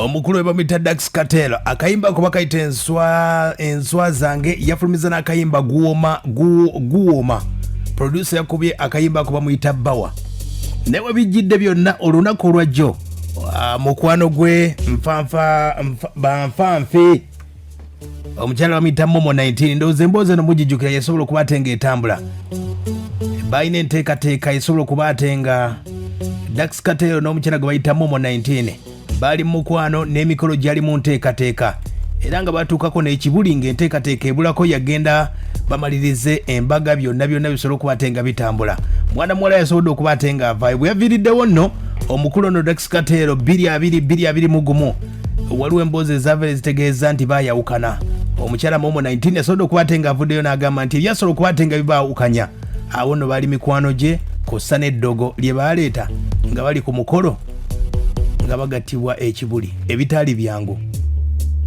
Omukulu we bamuyita Dax Kartel, akayimba ko bakayita enswa enswa zange. Yafulumiza n'akayimba guwoma guwoma. Producer yakubye akayimba ko bamuyita Bawa. Naye webijjidde byonna, olunaku olwajjo mukwano gwe nfanfa banfanfe omukyala bamuyita Momo 19. Ndowooza emboozi eno mugijjukira, yasobola okuba ate nga etambula. Balina enteekateeka esobola okuba ate nga Dax Kartel n'omukyala gwe bayita Momo 19 baali mu mukwano n'emikolo gyali mu nteekateeka, era nga batuukako n'ekibuli ng'enteekateeka ebulako yagenda bamalirize embaga, byonna byonna bisobole okuba ate nga bitambula. Mwana muwala yasobodde okuba ate nga avaayo. Bwe yaviiriddewo nno omukulu ono Dax Kartel 2021, waliwo emboozi ezaava ezitegeeza nti baayawukana. Omukyala Momo 19 yasobodde okuba ate nga avuddeyo n'agamba nti ebyasobola okuba ate nga bibaawukanya awo nno baali mikwano gye, kw'ossa n'eddogo lye baaleeta nga bali ku mukolo nga bagattibwa ekibuli ebitaali byangu.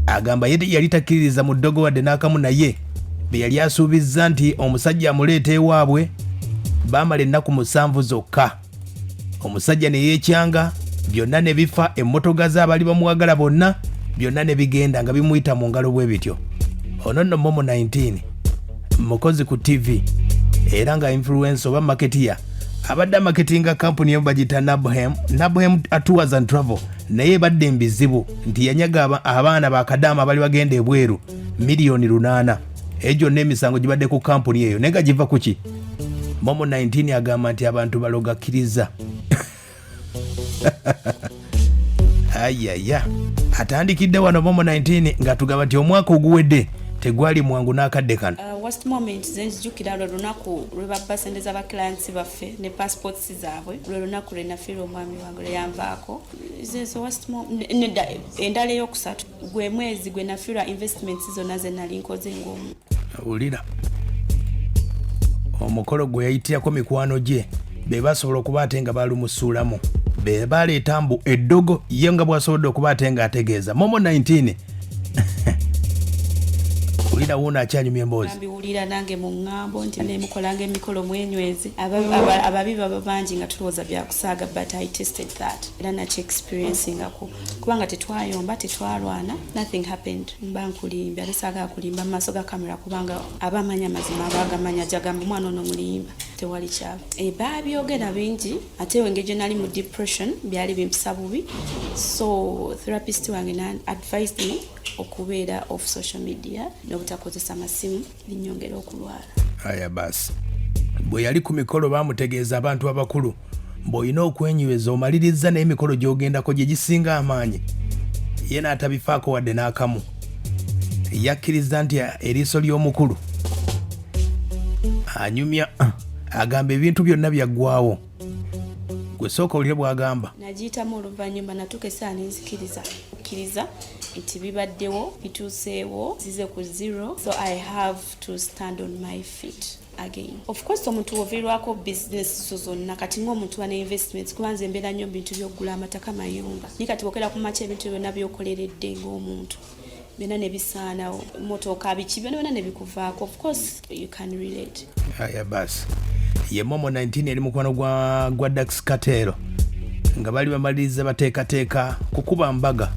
Agamba ye yali takkiririza mu ddogo wadde n'akamu, naye be yali asuubizza nti omusajja amuleeta ewaabwe. Baamala ennaku 7 zokka, omusajja ne yeekyanga, byonna ne bifa. Emmotoka ze, abaali bamuwagala bonna, byonna ne bigenda nga bimuyita mu ngalo bwe bityo. Ono nno Momo 19 mukozi ku TV era nga influencer oba marketeer, abadde amarketinga kampuni emu bagiyita Nabhem, Nabhem Tours and Travel, naye ebadde embizibu nti yanyaga abaana bakadaama abali bagenda ebweru miliyoni 8. Eyo gyonna emisango gibadde ku kampuni eyo, naye nga giva kuki? Momo 19 agamba nti abantu balogakkiriza. Ayaya, atandikidde wano Momo 19 ng'atugamba nti omwaka oguwedde tegwali mwangu n'akadde kano. Worst moment zenzijukira lwe lunaku lwe babba sente z'abaclients baffe ne passports zaabwe, lwe lunaku lwe nafiirwa omwami wange, lwe yanvaako. Zezo worst nedda, endala eyokusatu gwe mwezi gwe nafiirwa investments zonna ze nali nkoze ng'omu. Wulira omukolo gwe yayitirako mikwano gye, be basobola okuba ate nga balumusuulamu, be baleeta mbu eddogo, ye nga bw'asobodde okuba ate nga ategeeza Momo 19. Wulira wuuno akyanyumya emboozi. Mbiwulira nange mu ŋŋambo nti nemukolanga emikolo mwenyweze. Ababi baba bangi nga tulowooza byakusaaga, but I tested that era naki experiencingako, kubanga tetwayomba, tetwalwana, nothing happened. Mba nkulimbye, ate saagala kulimba mu maaso ga kamera, kubanga abamanya amazima abagamanya jagamba omwana ono mulimba, tewali kyaba. E, baabyogera bingi, ate engeri gye nali mu depression byali bimpisa bubi, so therapist wange na advised me okubeera off social media n'obutakozesa masimu, nenyongera okulwala. Aya basi, bwe yali ku mikolo bamutegeeza abantu abakulu bw'olina okwenyweza omaliriza n'emikolo gy'ogendako gye gisinga amaanyi. Ye n'atabifaako wadde n'akamu. Yakkiriza nti eriiso ly'omukulu anyumya, agamba ebintu byonna byaggwawo. Gwe sooka olire bw'agamba. Nagiyitamu oluvannyuma, natuuka essaawa nenzikiriza kkiriza nti bibaddewo, bituuseewo, zize ku zero, so I have to stand on my feet again. Of course omuntu woviirwako business zo zonna, kati ngaomuntu wa ne investments, kuba nze mbeera nnyo mu bintu by'okugula amataka, mayumba, naye kati bwokera ku makya ebintu byonna byokoleredde ng'omuntu byonna ne bisaanawo, motoka, biki, byonna byonna ne bikuvaako, of course you can relate. Aya basi, ye Momo 19 eri mukwano gwa Dax Kartel, nga bali bamaliriza bateekateeka kukuba mbaga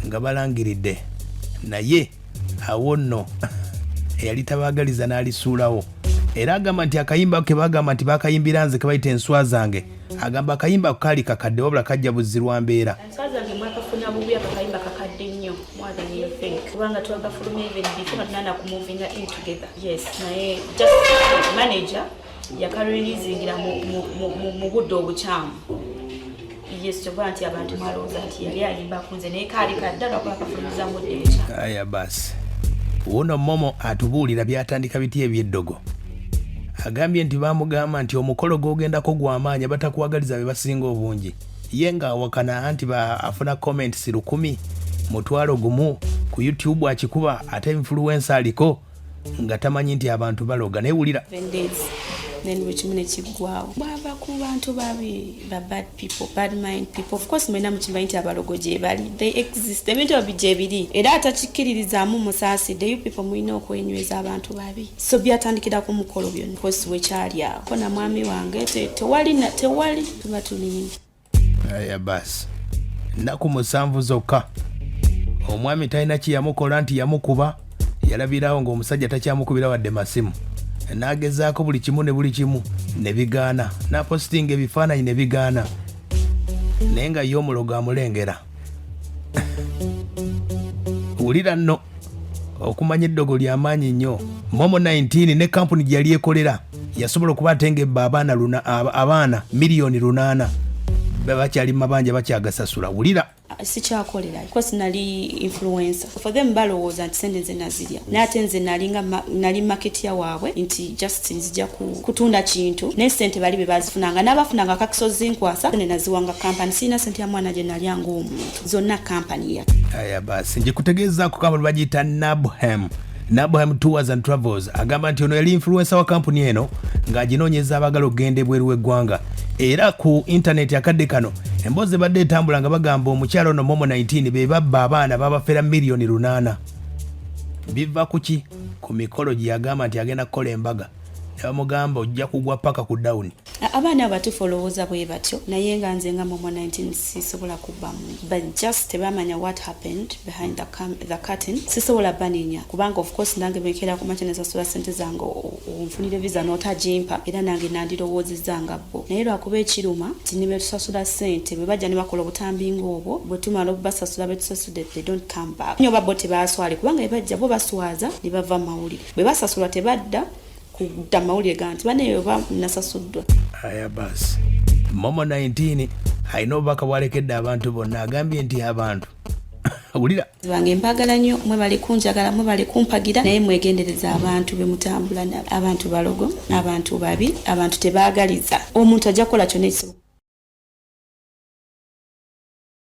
nga balangiridde, naye awo nno eyali tabaagaliza n'alisuulawo. Era agamba nti akayimba ke bagamba nti bakayimbira nze ke bayita enswa zange, agamba akayimba ako kaali kakadde, wabula kajja buzirwa mbeera. Enswa zange mwakafuna bubi, akakayimba kakadde nnyo, more than you think, kubanga twakafulumya even before nga tunana kumovinga in together. Yes, naye just manager yakareleasingira mu budde obukyamu. Yes, kyova nti abantu mwalowooza nti yali ayimba ku nze, naye kaali kadda lwakuba kafulumiza mu budde bukyamu. Aya basi, wuno Momo atubuulira byatandika biti ebyeddogo. Agambye nti bamugamba nti omukolo gw'ogendako gw'amaanyi, abatakwagaliza be basinga obungi. Ye ng'awakana nti afuna comments 1000, 10,000 ku YouTube akikuba, ate influencer aliko, nga tamanyi nti abantu baloga. Naye wulira. 7 days, then buli kimu nekiggwawo. Bwava ku bantu babi, ba bad people, bad mind people. Of course mwena mukimanyi nti abalogo gye bali, they exist, ebintu ebyo gye biri, era atakikkiririzaamu musaasidde. You people mulina okwenyweza, abantu babi. So byatandikira ku mukolo byonna, course wekyali awo ko na mwami wange tewali tewali, tuba tulimbi. Aya basi, Nnaku 7 zokka. Omwami talina kye yamukola nti yamukuba, yalabirawo ng'omusajja takyamukubira wadde masimu, n'agezaako buli kimu ne buli kimu ne bigaana, n'apositinga ebifaananyi ne bigaana, naye nga ye omulogo amulengera. Wulira nno, okumanya eddogo lyamaanyi nnyo. Momo 19 ne kampuni gye yali ekolera yasobola okuba ate ng'ebba abaana abaana miliyoni 8, bakyali mu mabanja, bakyagasasula. Wulira. Sikyakolera course nali influencer for them. Balowooza nti sente nze nazirya, naye ate nze nalinga nali marketer waabwe, nti just nzija kutunda kintu, naye sente bali be bazifunanga, n'abafunanga akakiso zinkwasa. Sente naziwanga kampani. Sirina sente ya mwana gye nalyanga omuntu, zonna kampani ya Aya basi, njikutegeezaako kampuni bagiyita Nabham, Nabham Tours and Travels. Agamba nti ono yali influencer wa kampuni eno ng'aginoonyeza abaagala okugenda ebweru w'eggwanga. Era ku intaneti akadde kano emboozi ebadde etambula nga bagamba omukyalo ono Momo 19 be babba abaana, babafera miliyoni 8. Biva ku ki? Ku mikolo gye yagamba nti agenda kukola embaga, ne bamugamba ojja kugwa paka ku dawuni. Abaana abatuufu olowooza bwe batyo, naye nga nze nga Momo 19 sisobola kubba muntu, but just tebamanya what happened behind the curtain. Sisobola banenya kubanga of course nange benkera kumakya nesasula sente zange, onfunire visa n'otagimpa, era nange nandirowoozezza nga bo. Naye lwakuba ekiruma nti ne betusasula sente, bwe bajja ne bakola obutambi ng'obwo, bwe tumala obubasasula betusasudde, they don't come back. Nyo oba bo tebaswale, kubanga bwe bajja bo baswaza ne bava mu mawulire, bwe basasulwa tebadda kudda mawulire ga nti baneyo oba nasasuddwa. Aya basi, Momo 19 alina obubaka bwalekedde abantu bonna. Agambye nti abantu, wulira. Bange mbagala nnyo, mwebale kunjagala, mwebale kumpagira, naye mwegendereza abantu be mutambula nabo. Abantu balogo, abantu babi, abantu tebaagaliza. Omuntu ajja kukola kyonna ekisoboka.